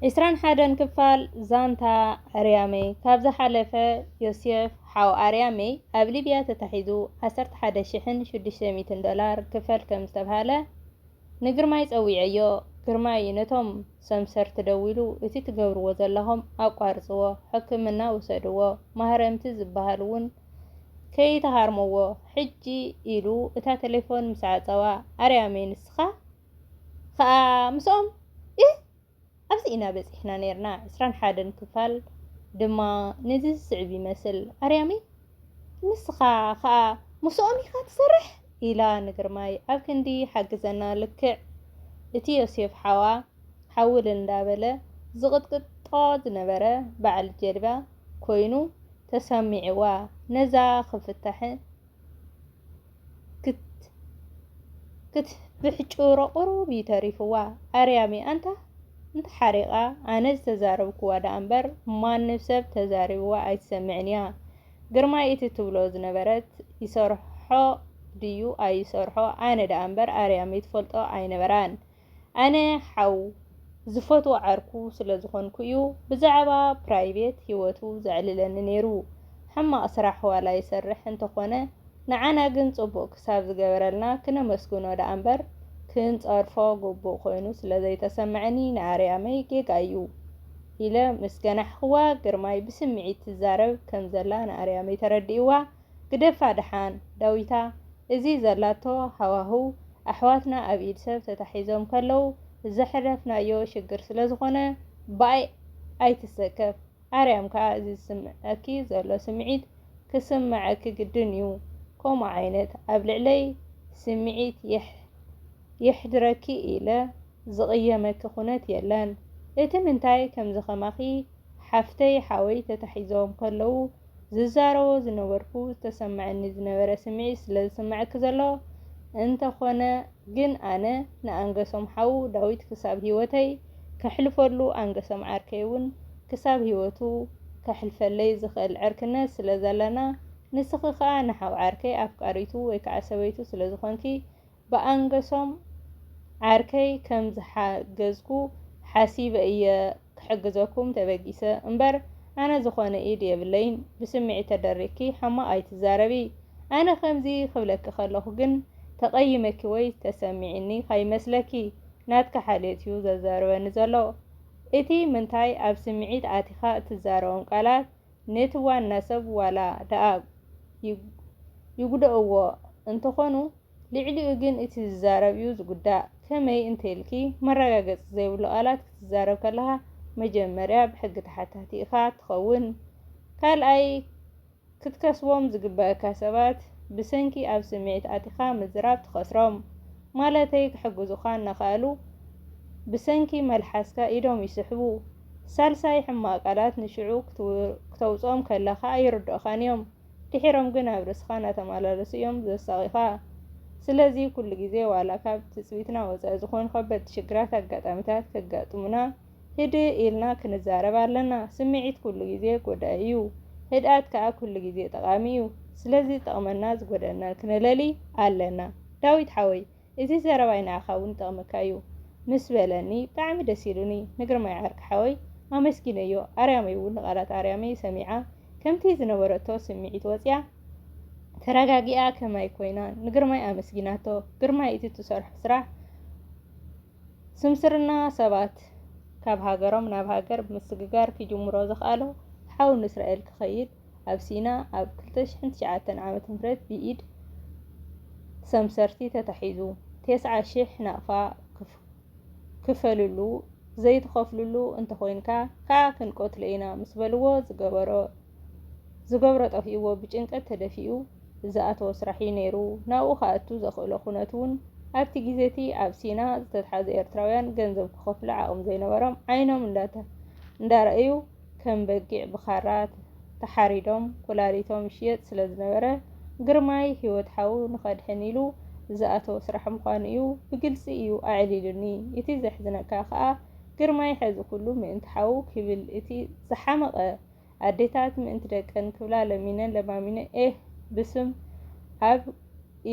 ዕስራን ሓደን ክፋል ዛንታ ኣርያመይ። ካብ ዝሓለፈ፣ ዮሴፍ ሓው ኣርያመይ ኣብ ሊብያ ተታሒዙ ዓሰርተ ሓደ ሽሕን ሽዱሽተ ሚእትን ዶላር ክፈል ከም ዝተብሃለ ንግርማይ ጸዊዐዮ። ግርማይ ነቶም ሰምሰርቲ ደዊሉ፣ "እቲ ትገብርዎ ዘለኹም ኣቋርጽዎ፣ ሕክምና ውሰድዎ፣ ማህረምቲ ዝበሃል እውን ከይትሃርምዎ ሕጂ" ኢሉ እታ ቴሌፎን ምስ ዓጸዋ፣ ኣርያመይ ንስኻ ኸኣ ምስኦም? ኢህ! ኣብዚ ኢና በጺሕና ነይርና። ዕስራን ሓደን ክፋል ድማ ነዚ ዝስዕብ ይመስል። ኣርያመይ፣ ንስኻ ኸኣ ምስኦም ኢኻ ትሰርሕ? ኢላ ንግርማይ ኣብ ክንዲ ሓግዘና ልክዕ እቲ ዮሴፍ ሓዋ ሓውል እንዳበለ ዝቕጥቅጦ ዝነበረ በዓል ጀልባ ኮይኑ ተሰሚዕዋ። ነዛ ክፍታሕ ክት-፣ ክትብሕጭሮ ቁሩብ እዩ ተሪፍዋ። ኣርያሚ፣ ኣንታ እንተሓሪቓ ኣነ ዝተዛረብክዋ ደኣ እምበር ማንም ሰብ ተዛሪብዋ ኣይትሰምዕን እያ። ግርማይ እቲ ትብሎ ዝነበረት ይሰርሖ ድዩ ኣይሰርሖ ኣነ ደኣ እምበር ኣርያሚ ትፈልጦ ኣይነበራን። ኣነ ሓው ዝፈትዎ ዓርኩ ስለ ዝኾንኩ እዩ ብዛዕባ ፕራይቬት ህይወቱ ዘዕልለኒ ነይሩ። ሕማቕ ስራሕ ዋላ ይሰርሕ እንተኾነ ንዓና ግን ጽቡቕ ክሳብ ዝገበረልና ክነመስግኖ ደኣ እምበር ክንጸርፎ ግቡእ ኮይኑ ስለ ዘይተሰምዐኒ ንኣርያመይ ጌጋ እዩ ኢለ ምስ ገናሕኽዋ ግርማይ ብስምዒት ትዛረብ ከም ዘላ ንኣርያመይ ተረዲእዋ። ግደፋ ደሓን ዳዊታ፣ እዚ ዘላቶ ሃዋህው ኣሕዋትና ኣብ ኢድ ሰብ ተታሒዞም ከለዉ ዘሕለፍናዮ ሽግር ስለ ዝኾነ ብኣይ ኣይትሰከፍ። ኣርያም ከኣ እዚ ዝስምዐኪ ዘሎ ስምዒት ክስምዓኪ ግድን እዩ። ከምኡ ዓይነት ኣብ ልዕለይ ስምዒት የሕ-፣ የሕድረኪ ኢለ ዝቕየመኪ ኩነት የለን። እቲ ምንታይ ከምዚ ከማኺ ሓፍተይ ሓወይ ተታሒዞም ከለዉ ዝዛረቦ ዝነበርኩ ዝተሰምዐኒ ዝነበረ ስምዒት ስለ ዝስምዐኪ ዘሎ እንተኾነ ግን ኣነ ንኣንገሶም ሓው ዳዊት ክሳብ ህይወተይ ከሕልፈሉ ኣንገሶም ዓርከይ እውን ክሳብ ህይወቱ ከሕልፈለይ ዝኽእል ዕርክነት ስለ ዘለና ንስኺ ከኣ ንሓው ዓርከይ ኣፍቃሪቱ ወይ ከዓ ሰበይቱ ስለ ዝኾንኪ ብኣንገሶም ዓርከይ ከም ዝሓገዝኩ ሓሲበ እየ ክሕግዘኩም ተበጊሰ እምበር ኣነ ዝኾነ ኢድ የብለይን። ብስምዒት ተደሪኽኪ ሕማቕ ኣይትዛረቢ። ኣነ ከምዚ ክብለኪ ከለኹ ግን ተቐይመኪ ወይ ተሰሚዕኒ ከይመስለኪ። ናትኪ ሓልዮት እዩ ዘዛርበኒ ዘሎ። እቲ ምንታይ ኣብ ስምዒት ኣቲኻ እትዛረቦም ቃላት ነቲ ዋና ሰብ ዋላ ደኣ ይጉ-፣ ይጉደእዎ እንተኾኑ፣ ልዕሊኡ ግን እቲ ዝዛረብ እዩ ዝጉዳእ። ከመይ እንተኢልኪ መረጋገጺ ዘይብሉ ቃላት ክትዛረብ ከለኻ መጀመርያ ብሕጊ ተሓታቲ ኢኻ ትኸውን። ካልኣይ፣ ክትከስቦም ዝግበኣካ ሰባት ብሰንኪ ኣብ ስምዒት ኣቲኻ ምዝራብ ትኸስሮም። ማለተይ ክሕግዙኻ እናኸኣሉ ብሰንኪ መልሓስካ ኢዶም ይስሕቡ። ሳልሳይ፣ ሕማቕ ቃላት ንሽዑ ክትው-፣ ክተውጽኦም ከለኻ ኣይርድኦኻን እዮም። ድሒሮም ግን ኣብ ርእስኻ እናተመላለሱ እዮም ዘሳቒኻ። ስለዚ ኩሉ ግዜ ዋላ ካብ ትጽቢትና ወጻኢ ዝኾኑ ከበድቲ ሽግራት ኣጋጣሚታት ከጋጥሙና ህድእ ኢልና ክንዛረብ ኣለና። ስምዒት ኩሉ ግዜ ጎዳኢ እዩ፣ ህድኣት ከኣ ኩሉ ግዜ ጠቓሚ እዩ። ስለዚ ዝጠቕመና ዝጎድኣና ክነለሊ ኣለና። ዳዊት ሓወይ፣ እዚ ዘረባይ ንዓኻ እውን ይጠቕመካ እዩ ምስ በለኒ ብጣዕሚ ደስ ኢሉኒ። ንግርማይ ዓርኪ ሓወይ ኣመስጊነዮ። ኣርያመይ እውን ንቓላት ኣርያመይ ሰሚዓ ከምቲ ዝነበረቶ ስምዒት ወጺኣ ተረጋጊኣ ከማይ ኮይና ንግርማይ ኣመስጊናቶ። ግርማይ እቲ ትሰርሖ ስራሕ ስምስርና ሰባት ካብ ሃገሮም ናብ ሃገር ብምስግጋር ክጅምሮ ዘኽኣሎ ሓው ንእስራኤል ክኸይድ ኣብ ሲና ኣብ ክልተ ሽሕን ትሽዓተን ዓመተ ምህረት ብኢድ ሰምሰርቲ ተታሒዙ። ተስዓ ሽሕ ናቕፋ ክፍ-፣ ክፈልሉ ዘይትኸፍልሉ እንተኾይንካ ከኣ ክንቆትሎ ኢና ምስ በልዎ ዝገበሮ ዝገብሮ ጠፊእዎ ብጭንቀት ተደፊኡ ዝኣተዎ ስራሕ እዩ ነይሩ። ናብኡ ክኣቱ ዘኽእሎ ኩነት እውን ኣብቲ ግዜ እቲ ኣብ ሲና ዝተትሓዙ ኤርትራውያን ገንዘብ ክኸፍሉ ዓቕሚ ዘይነበሮም ዓይኖም እንዳተ-፣ እንዳረኣዩ ከም በጊዕ ብኻራ ተሓሪዶም ኩላሊቶም ይሽየጥ ስለ ዝነበረ ግርማይ ህይወት ሓዉ ንኸድሕን ኢሉ ዝኣተዎ ስራሕ ምዃኑ እዩ ብግልጺ እዩ ኣዕሊሉኒ። እቲ ዘሕዝነካ ከኣ ግርማይ ሕዚ ኩሉ ምእንቲ ሓዉ ክብል እቲ ዝሓመቐ ኣዴታት ምእንቲ ደቀን ክብላ ለሚነን ለማሚነን ኤህ ብስም ኣብ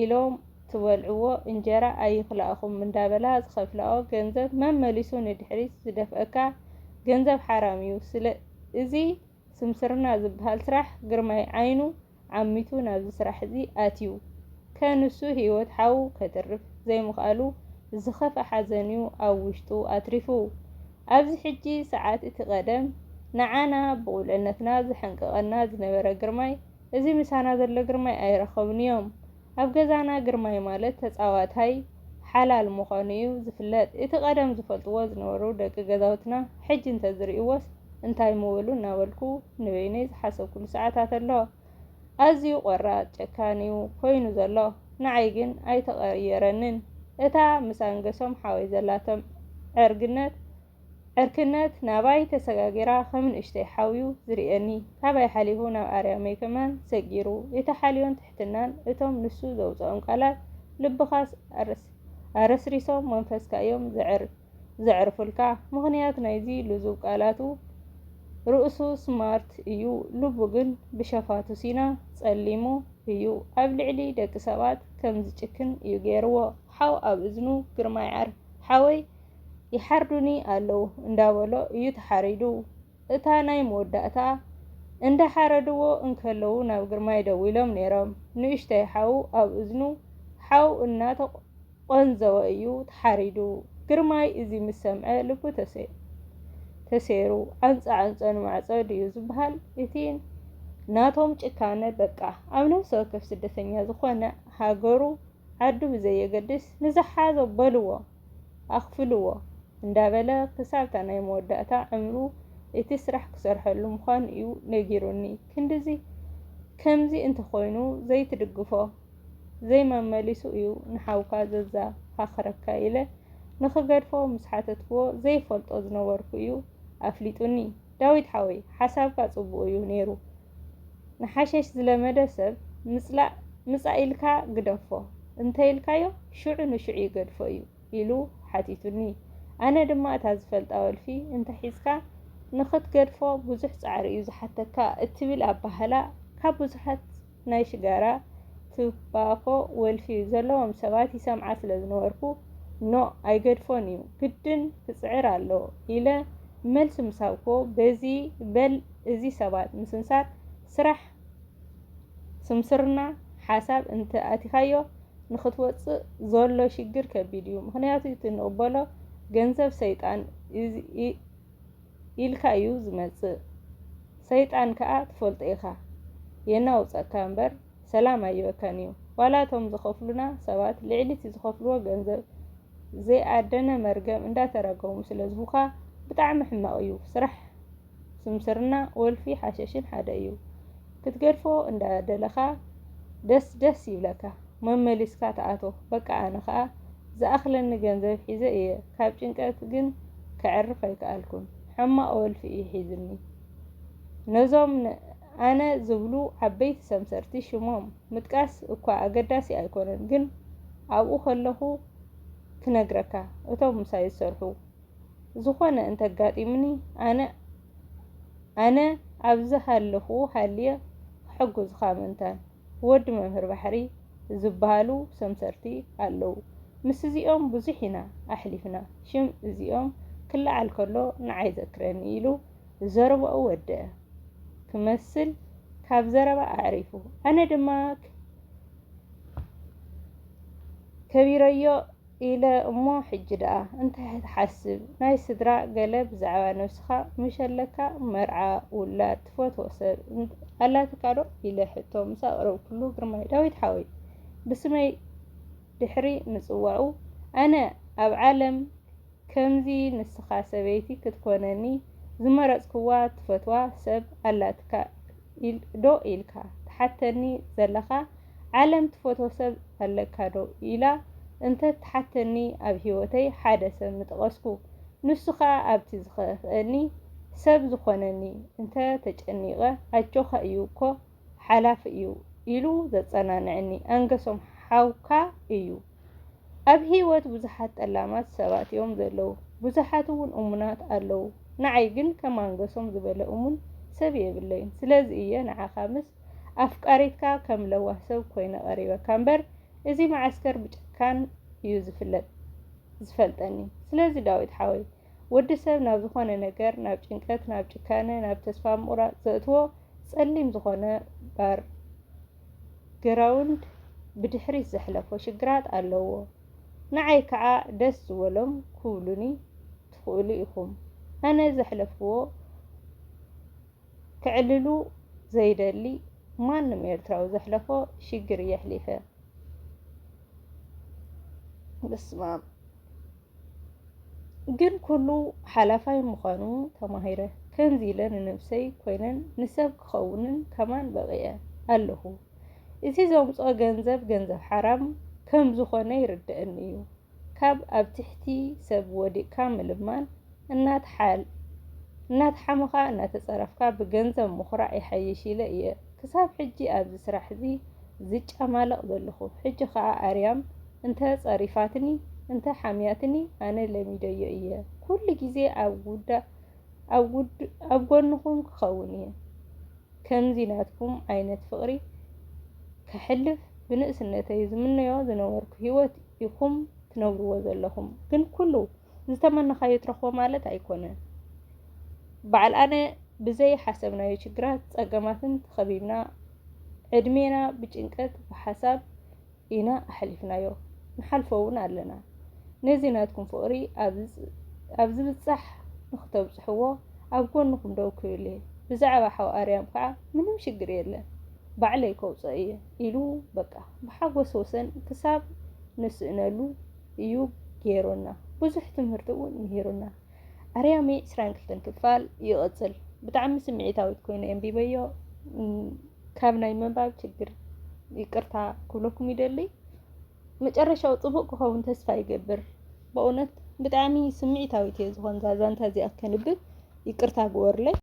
ኢሎም ትበልዕዎ እንጀራ ኣይኽልኣኹም እንዳበላ ዝኸፍላኦ ገንዘብ መመሊሱ ንድሕሪት ዝደፍአካ ገንዘብ ሓራም እዩ። ስለ እዚ ስምስርና ዝበሃል ስራሕ ግርማይ ዓይኑ ዓሚቱ ናብዚ ስራሕ እዚ ኣትዩ። ከንሱ ህይወት ሓዉ ከትርፍ ዘይምኽኣሉ ዝኸፍኣ ሓዘን እዩ ኣብ ውሽጡ ኣትሪፉ። ኣብዚ ሕጂ ሰዓት እቲ ቀደም ንዓና ብቑልዕነትና ዝሕንቅቐና ዝነበረ ግርማይ እዚ ምሳና ዘሎ ግርማይ ኣይረኸቡን እዮም። ኣብ ገዛና ግርማይ ማለት ተጻዋታይ ሓላል ምዃኑ እዩ ዝፍለጥ። እቲ ቀደም ዝፈልጥዎ ዝነበሩ ደቂ ገዛውትና ሕጂ እንተዝርእይዎስ እንታይ ምበሉ እናበልኩ ንበይነይ ዝሓሰብኩሉ ሰዓታት ኣሎ። ኣዝዩ ቆራጽ ጨካን እዩ ኮይኑ ዘሎ። ንዓይ ግን ኣይተቐየረንን። እታ ምስ ኣንገሶም ሓወይ ዘላቶም ዕርግነት ዕርክነት ናባይ ተሰጋጊራ ከም ንእሽተይ ሓውዩ ዝርእየኒ። ካባይ ሓሊፉ ናብ ኣርያመይ ከማን ሰጊሩ። እቲ ሓልዮን ትሕትናን እቶም ንሱ ዘውጽኦም ቃላት ልብኻስ ኣረስ ኣረስሪሶም መንፈስካ እዮም ዘዕር ዘዕርፉልካ። ምኽንያት ናይዚ ልዙብ ቃላቱ ርእሱ ስማርት እዩ፣ ልቡ ግን ብሸፋቱ ሲና ጸሊሙ እዩ። ኣብ ልዕሊ ደቂ ሰባት ከም ዝጭክን እዩ ገይርዎ። ሓው ኣብ እዝኑ ግርማይ ዓር ሓወይ ይሓርዱኒ ኣለዉ እንዳበሎ እዩ ተሓሪዱ። እታ ናይ መወዳእታ እንዳሓረድዎ እንከለዉ ናብ ግርማይ ደዊሎም ነይሮም። ንእሽተይ ሓው ኣብ እዝኑ ሓው እናተቆንዘወ እዩ ተሓሪዱ። ግርማይ እዚ ምስ ሰምዐ ልቡ ተሰ- ተሰይሩ። ኣንጻ ኣንጸ ንማዕጾ ድዩ ዝበሃል? እቲ ናቶም ጭካነ በቃ ኣብ ነፍሲ ወከፍ ስደተኛ ዝኾነ ሃገሩ ዓዱ ብዘየገድስ ንዝሓዞ በልዎ ኣኽፍልዎ እንዳበለ ክሳብታ ናይ መወዳእታ ዕምሩ እቲ ስራሕ ክሰርሐሉ ምዃኑ እዩ ነጊሩኒ። ክንድዚ ከምዚ እንተኾይኑ ዘይትድግፎ ዘይመመሊሱ እዩ ንሓውካ ዘዛኻኽረካ ኢለ ንኽገድፎ ምስ ሓተትክዎ ዘይፈልጦ ዝነበርኩ እዩ ኣፍሊጡኒ። ዳዊት ሓወይ ሓሳብካ ጽቡቕ እዩ ነይሩ። ንሓሸሽ ዝለመደ ሰብ ምጽላእ ምጻእ ኢልካ ግደፎ እንተ ኢልካዮ ሽዑ ንሽዑ ይገድፎ እዩ ኢሉ ሓቲቱኒ። ኣነ ድማ እታ ዝፈልጣ ወልፊ እንተ ሒዝካ ንኽትገድፎ ብዙሕ ጻዕሪ እዩ ዝሓተካ እትብል ኣባህላ ካብ ብዙሓት ናይ ሽጋራ ትባኮ ወልፊ ዘለዎም ሰባት ይሰምዓ ስለ ዝነበርኩ ኖ ኣይገድፎን እዩ ግድን ክጽዕር ኣለዎ ኢለ መልሲ ምስ ሃብኩዎ በዚ በል እዚ ሰባት ምስንሳር ስራሕ ስምስርና ሓሳብ እንተ ኣቲኻዮ ንኽትወጽእ ዘሎ ሽግር ከቢድ እዩ። ምኽንያቱ እቲ ንቕበሎ ገንዘብ ሰይጣን ኢልካ እዩ ዝመጽእ። ሰይጣን ከኣ ትፈልጦ ኢኻ የናውጸካ እምበር ሰላም ኣይበካን እዩ። ዋላ እቶም ዝኸፍሉና ሰባት ልዕሊ እቲ ዝኸፍልዎ ገንዘብ ዘይኣደነ መርገም እንዳተረገሙ ስለ ዝህቡኻ ብጣዕሚ ሕማቕ እዩ። ስራሕ ስምስርና ወልፊ ሓሸሽን ሓደ እዩ። ክትገድፎ እንዳደለኻ ደስ ደስ ይብለካ መመሊስካ ትኣቶ። በቃ ኣነ ኸኣ ዝኣኽለኒ ገንዘብ ሒዘ እየ። ካብ ጭንቀት ግን ከዕርፍ ኣይከኣልኩን። ሕማቕ ወልፊ እዩ ሒዙኒ። ነዞም ኣነ ዝብሉ ዓበይቲ ሰምሰርቲ ሽሞም ምጥቃስ እኳ ኣገዳሲ ኣይኮነን፣ ግን ኣብኡ ከለኹ ክነግረካ እቶም ምሳይ ዝሰርሑ ዝኾነ እንተጋጢሙኒ ኣነ ኣነ ኣብዚ ሃለኹ ሃልየ ክሕግዙኻ ምእንታን ወዲ መምህር ባሕሪ ዝበሃሉ ሰምሰርቲ ኣለዉ። ምስ እዚኦም ብዙሕ ኢና ኣሕሊፍና። ሽም እዚኦም ክለዓል ከሎ ንዓይ ዘክረኒ ኢሉ ዘረባኡ ወደአ ክመስል ካብ ዘረባ ኣዕሪፉ ኣነ ድማ ከቢረዮ ኢለ እሞ ሕጂ ደኣ እንታይ ትሓስብ ናይ ስድራ ገለ ብዛዕባ ነብስኻ ምሸለካ መርዓ ውላድ ትፈትዎ ሰብ ኣላትካ ዶ ኢለ ሕቶ ምስ ኣቕረብኩሉ ግርማይ ዳዊት ሓወይ ብስመይ ድሕሪ ምጽዋዑ ኣነ ኣብ ዓለም ከምዚ ንስኻ ሰበይቲ ክትኮነኒ ዝመረጽክዋ ትፈትዋ ሰብ ኣላትካ ዶ ኢልካ ትሓተኒ ዘለኻ ዓለም ትፈትዎ ሰብ ኣለካ ዶ ኢላ እንተ ትሓተኒ ኣብ ህይወተይ ሓደ ሰብ ምጠቐስኩ ንሱ ኸኣ ኣብቲ ዝኸፍአኒ ሰብ ዝኾነኒ እንተ ተጨኒቐ ኣጆኻ እዩ እኮ ሓላፊ እዩ ኢሉ ዘጸናንዐኒ ኣንገሶም ሓውካ እዩ። ኣብ ህይወት ብዙሓት ጠላማት ሰባት እዮም ዘለዉ፣ ብዙሓት እውን እሙናት ኣለዉ። ንዓይ ግን ከም ኣንገሶም ዝበለ እሙን ሰብ የብለይን። ስለዚ እየ ንዓኻ ምስ ኣፍቃሪትካ ከም ለዋህ ሰብ ኮይነ ቀሪበካ እምበር እዚ መዓስከር ብጨካን እዩ ዝፍለጥ ዝፈልጠኒ። ስለዚ ዳዊት ሓወይ ወዲ ሰብ ናብ ዝኾነ ነገር፣ ናብ ጭንቀት፣ ናብ ጭካነ፣ ናብ ተስፋ ምቑራጽ ዘእትዎ ጸሊም ዝኾነ ባር ግራውንድ ብድሕሪት ዘሕለፎ ሽግራት ኣለዎ። ንዓይ ከዓ ደስ ዝበሎም ክብሉኒ ትኽእሉ ኢኹም። ኣነ ዘሕለፍዎ ክዕልሉ ዘይደሊ ማንም ኤርትራዊ ዘሕለፎ ሽግር እየ ኣሕሊፈ። በስመ ኣብ። ግን ኩሉ ሓላፋይ ምዃኑ ተማሂረ። ከምዚ ኢለ ንነብሰይ ኮይነን ንሰብ ክኸውንን ከማን በቒዐ ኣለኹ። እቲ ዘምጽኦ ገንዘብ፣ ገንዘብ ሓራም ከም ዝኾነ ይርደኣኒ እዩ። ካብ ኣብ ትሕቲ ሰብ ወዲቕካ ምልማን፣ እናተሓል-፣ እናተሓመኻ እናተጸረፍካ ብገንዘብ ምኹራዕ ይሓይሽ ኢለ እየ ክሳብ ሕጂ ኣብዚ ስራሕ እዚ ዝጨማለቕ ዘለኹ። ሕጂ ኸኣ ኣርያም እንተ ጸሪፋትኒ፣ እንተ ሓምያትኒ፣ ኣነ ለሚደዮ እየ። ኩሉ ግዜ ኣብ ጉዳ-፣ ኣብ ጉድ-፣ ኣብ ጎንኹም ክኸውን እየ። ከምዚ ናትኩም ዓይነት ፍቕሪ ከሕልፍ ብንእስነተይ ዝምነዮ ዝነበርኩ ህይወት ኢኹም ትነብርዎ ዘለኹም። ግን ኩሉ ዝተመነኻዮ ትረኽቦ ማለት ኣይኮነን። በዓል ኣነ ብዘይ ሓሰብናዮ ችግራት፣ ጸገማትን ተኸቢብና፣ ዕድሜና ብጭንቀት፣ ብሓሳብ ኢና ኣሕሊፍናዮ። ንሓልፎ እውን ኣለና። ነዚ ናትኩም ፍቕሪ ኣብ ዝጽ-፣ ኣብ ዝብጻሕ ንኽተብጽሕዎ ኣብ ጎንኹም ደው ክብል እየ። ብዛዕባ ሓው ኣርያም ከዓ ምንም ሽግር የለን፣ ባዕለይ ከውፅኦ እየ ኢሉ በቃ ብሓጎስ ወሰን ክሳብ ንስእነሉ እዩ ገይሩና። ብዙሕ ትምህርቲ እውን ምሂሩና። ኣርያመይ ዕስራን ክልተን ክፋል ይቕጽል። ብጣዕሚ ስምዒታዊት ኮይነ የንቢበዮ። እም፣ ካብ ናይ ምንባብ ችግር ይቅርታ ክብለኩም ይደሊ። መጨረሻው ጽቡቕ ክኸውን ተስፋ ይገብር። በእውነት ብጣዕሚ ስምዒታዊት እየ ዝኾን እዛ ዛንታ እዚኣ ከንብብ፣ ይቅርታ ግበሩለይ።